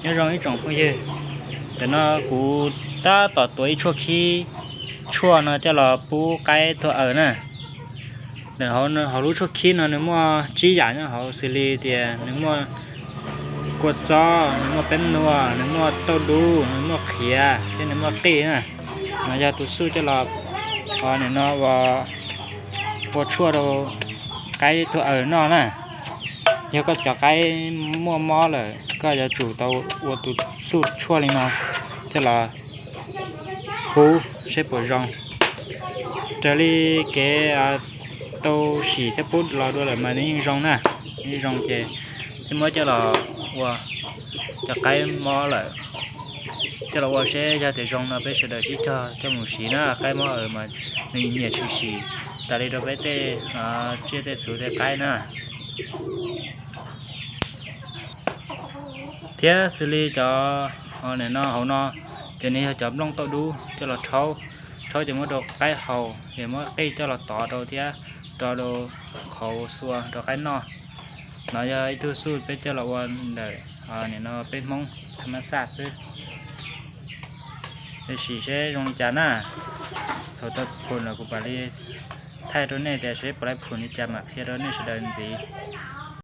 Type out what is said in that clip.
Nyob zoo ib tsoom phooj ywg, ntawm no kuv tab tom tuav ib tshuaj khib tshuaj no coj los pub qaib tuag aws na. Ntawm hauv lub tshuaj khib no nws muaj tsib yam nyob hauv xws li tias nws muaj kua txob, nws muaj peb nuaj, nws muaj tauj dub, nws muaj qhiav thiab nws muaj qij na. No yog tus xuj coj los nim no ua tshuaj rau qaib tuag aws noj na. Yog koj cov qaib muaj mob lawm koj yuav tsum tau ua tus xuj tshuaj li no coj los pub seb puas zoo. Raws li kev tau sim thiab pub los dua lawm mas nws yeej zoo na, yeej zoo ces thiaj muab coj los ua cov qaib mob lawm, coj los ua seb yog tias zoo no peb sawv daws sib cog coj mus siv na. Qaib mob aws mas nws nyiam tshwm sim tas li rau peb tej tsiaj tej txhu tej qaib na. Thiab xws li cov nim no hauv no ces nws yog cov nplooj tauj dub coj los rhaub, rhaub ces muab rau qaib haus, ces muab qij coj los tov rau thiab rau rau qhauv xua rau qaib noj. No yog ib tug xuj peb coj los ua ntawm nim no peb Hmoob tham mas xaj xwb. Sim seb zoo li cas na. Thaum tau phum lawm kuv mam li thaij rau nej tias seb puas li phum li cas mam qhia rau nej sawv daws ntxiv.